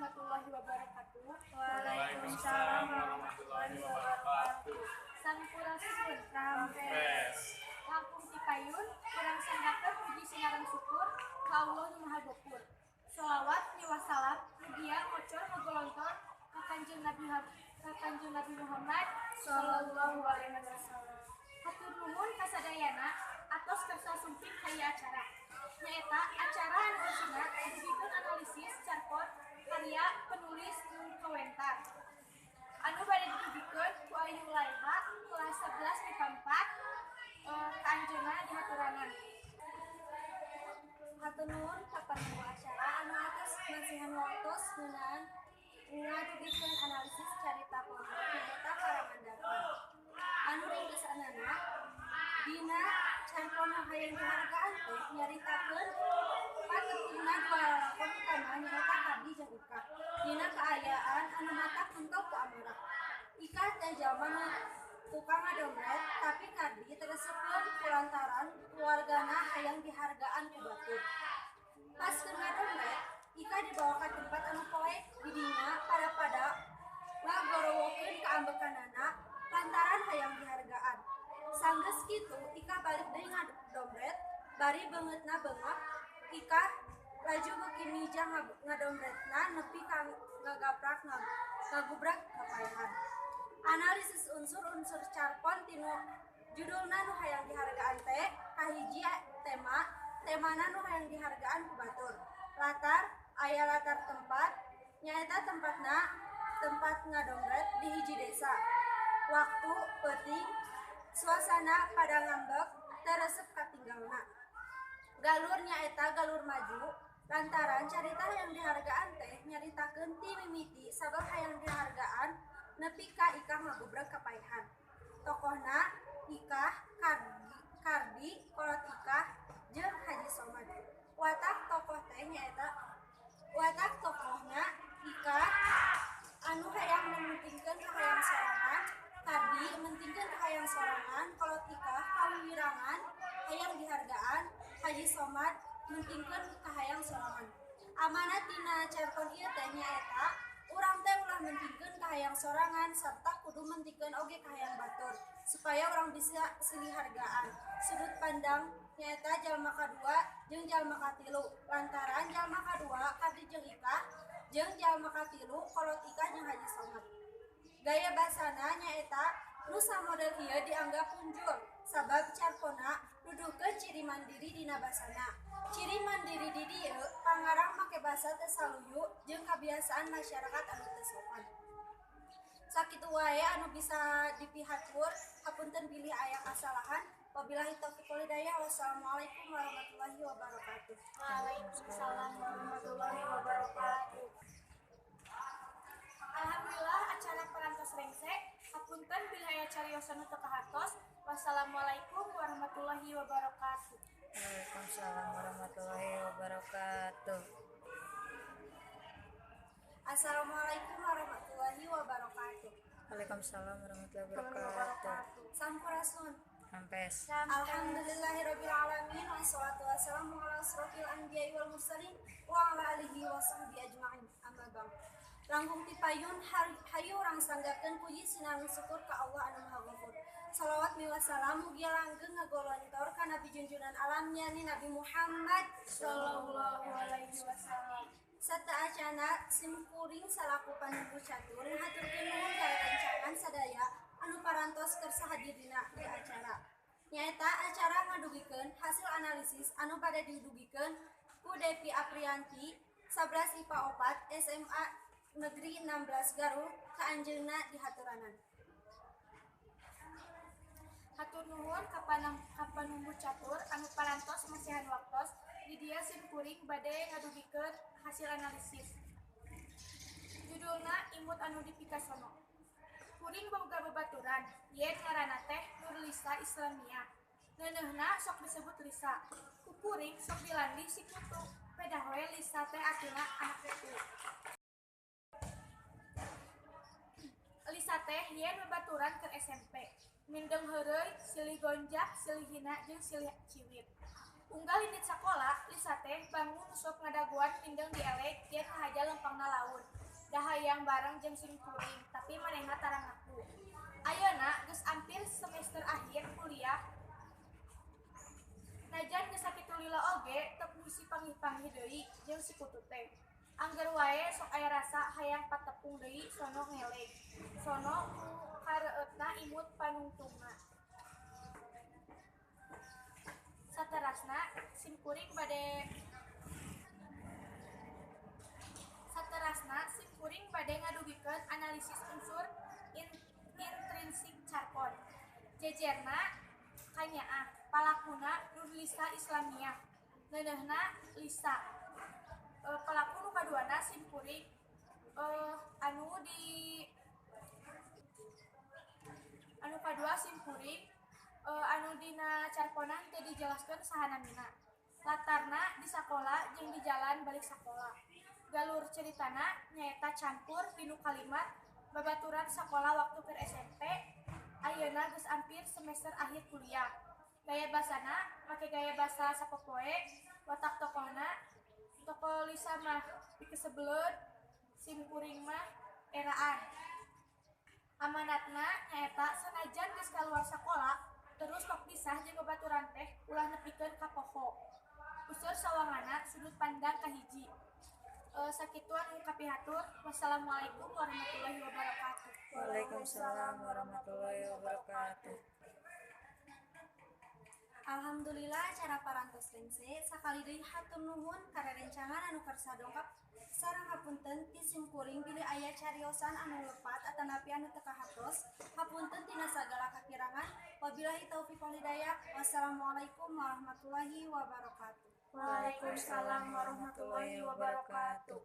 warahmatullahi wabarakatuh. Waalaikumsalam warahmatullahi wabarakatuh. Sampurasun. Rampes. Langkung ti payun, urang sanggakeun puji sinareng syukur ka Allah Nu Maha Gopur. Sholawat miwah salam mugia ngocor ngagolontor ka Kanjeng Nabi Muhammad sallallahu alaihi wasallam. Hatur nuhun kasadayana atos kersa sumping ka ieu acara. Nyaeta acara anu eusina dugikeun analisis carpon karya penulis nu kawentar. Anu bade didugikeun ku Ayu Laiha kelas 11 MIPA 4, ka anjeunna dihaturanan. Hatur nuhun ka panunggu acara anu atos masihan waktos ngeunaan ngadugikeun analisis carita pondok nyaeta Karamandapan. Anu ringkesanana, dina carpon Nu Hayang Dihargaan teh nyaritakeun patepungna dua lalakon utama, nyaeta Kardi jeung Ika, dina kaayaan anu matak mentok ku amarah. Ika teh jalma nu tukang ngadompret, tapi Kardi teu resepeun kulantaran keluargana hayang dihargaan ku batur. Pas keur ngadompret, Ika dibawa ka tempat anu poek. Didinya pada-pada ngagorowokeun kaambekanana lantaran hayang dihargaan. Sanggeus kitu, Ika balik deui ngadompret bari beungeutna beungap. Ika laju beuki mijah ngadompretna nepi ka ngagaprak ngagubrak kapaehan. Analisis unsur-unsur carpon tinu judulna Nu Hayang Dihargaan teh: kahiji, tema, temana nu hayang dihargaan ku batur. Latar, aya latar tempat, nyaeta tempatna tempat ngadompret di hiji desa. Waktu peuting, suasana pada ngambek teu resep katinggalna. Galur, nyaeta galur maju lantaran carita Hayang Dihargaan teh nyaritakeun ti mimiti sabab hayang dihargaan nepi ka Ika ngagubrag kapaehan. Tokohna Ikah, Kardi, kolot Ikah, jeung Haji Somad. Watak tokoh teh nyaeta watak tokohna Ikah anu hayang mementingkeun kahayang sorangan, Kardi mentingkeun kahayang sorangan, kolot Ikah kawiwirangan hayang dihargaan, Haji Somad mentingkeun kahayang sorangan. Amanat tina carpon ieu teh nyaeta urang teh ulah mentingkeun kahayang sorangan serta kudu mentingkeun oge kahayang batur supaya urang bisa silih hargaan. Sudut pandang nyaeta jalma kadua jeung jalma katilu, lantaran jalma kadua Kardi jeung Ikah, jeung jalma katilu kolot Ikah jeung Haji Somad. Gaya basana nyaeta nu samodel ieu dianggap punjul sabab carponna nuduhkeun ciri mandiri dina basana. Ciri mandiri di dieu pangarang make basa teu saluyu jeung kabiasaan masyarakat anu teu sopan. Sakitu wae anu bisa dipihatur, hapunten bilih aya kasalahan. Wabillahi taufiq wal hidayah, wassalamualaikum warahmatullahi wabarakatuh. Waalaikumsalam warahmatullahi wabarakatuh. Alhamdulillah, acara parantos rengse. Hapunten bilih aya cariosan nu teu kahartos. Wassalamualaikum warahmatullahi wabarakatuh. Waalaikumsalam warahmatullahi wabarakatuh. Assalamualaikum warahmatullahi wabarakatuh. Waalaikumsalam warahmatullahi wabarakatuh. Sampurasun. Rampes. Alhamdulillahirabbil alamin, wassalatu wassalamu ala asrofil anbiya'i wal mursalin wa ala alihi wa sahbihi ajma'in. Amma ba'd. Langkung ti payun, hayu urang sanggakeun puji sinareng syukur ka Allah anu Maha Ghafur. Salawat miwah salam mugia langgeng ngagolontor ka nabi junjunan alam, yakni Nabi Muhammad sallallahu alaihi wasallam. Sateuacanna, simkuring salaku panumbu catur ngahaturkeun nuhun ka rerencangan sadaya anu parantos kersa hadir dina ieu acara. Nyaeta acara ngadugikeun hasil analisis anu bade didugikeun ku Devi Aprianti 11 IPA 4 SMA Negeri 16 Garut. Ka anjeunna dihaturanan. Hatur nuhun ka panumbu catur anu parantos masihan waktos. Di dieu simkuring bade ngadugikeun hasil analisis. Judulna Imut Anu Dipikasono. Kuring boga babaturan yen ngaranna teh Nurlisa Islamia. Neuneuhna sok disebut Lisa. Ku kuring sok dilandi si kutu. Pedah we Lisa teh artina anak kutu. Lisa teh yen babaturan keur SMP. Mindeng heureuy, silih gonjak, silih hina jeung silih ciwit. Unggal indit sakola, Lisa teh bangun nu sok ngadagoan mindeng dieleg yen ngahaja lempangna laun. Da hayang bareng jeung simkuring, tapi manehna tara ngaku. Ayeuna geus ampir semester akhir kuliah. Najan geus sakitu lila oge teu bisi panggih-panggih deui jeung si kutut teh. Angger wae sok aya rasa hayang patepung deui sono ngeleg. Sono ku kareueutna imut panungtungna. Saterasna simkuring bade Saterasna simkuring bade ngadugikeun analisis unsur intrinsik carpon. Jejerna kanyaah, palakuna Nurlisa Islamiyah, neuneuhna Lisa. Palaku nu kaduana simkuring anu di anu kadua simkuring anu dina carponan teu dijelaskeun saha namina. Latarna di sakola jeung di jalan balik sakola. Galur ceritana nyaeta campur tinu kalimat babaturan sakola waktu keur SMP, ayeuna geus ampir semester akhir kuliah. Gaya basana make gaya basa sapopoe, watak tokohna tokoh Lisa mah pikasebeleun, simkuring mah eraan. Amanatna nyaeta sanajan geus kaluar sakola terus papisah jeung babaturan teh ulah nepikeun ka poho. Unsur sawanganna sudut pandang kahiji. Sakitu anu kapihatur. Wassalamualaikum warahmatullahi wabarakatuh. Waalaikumsalam warahmatullahi wabarakatuh. Alhamdulillah, acara parantos rengse. Sakali deui hatur nuhun ka rerencangan anu kersa dongkap sareng hapunten ti simkuring bilih aya cariosan anu lepat atanapi anu teu kahatos. Hapunten tina sagala kakirangan. Wabillahi taufiq wal hidayah. Wassalamualaikum warahmatullahi wabarakatuh. Waalaikumsalam warahmatullahi wabarakatuh.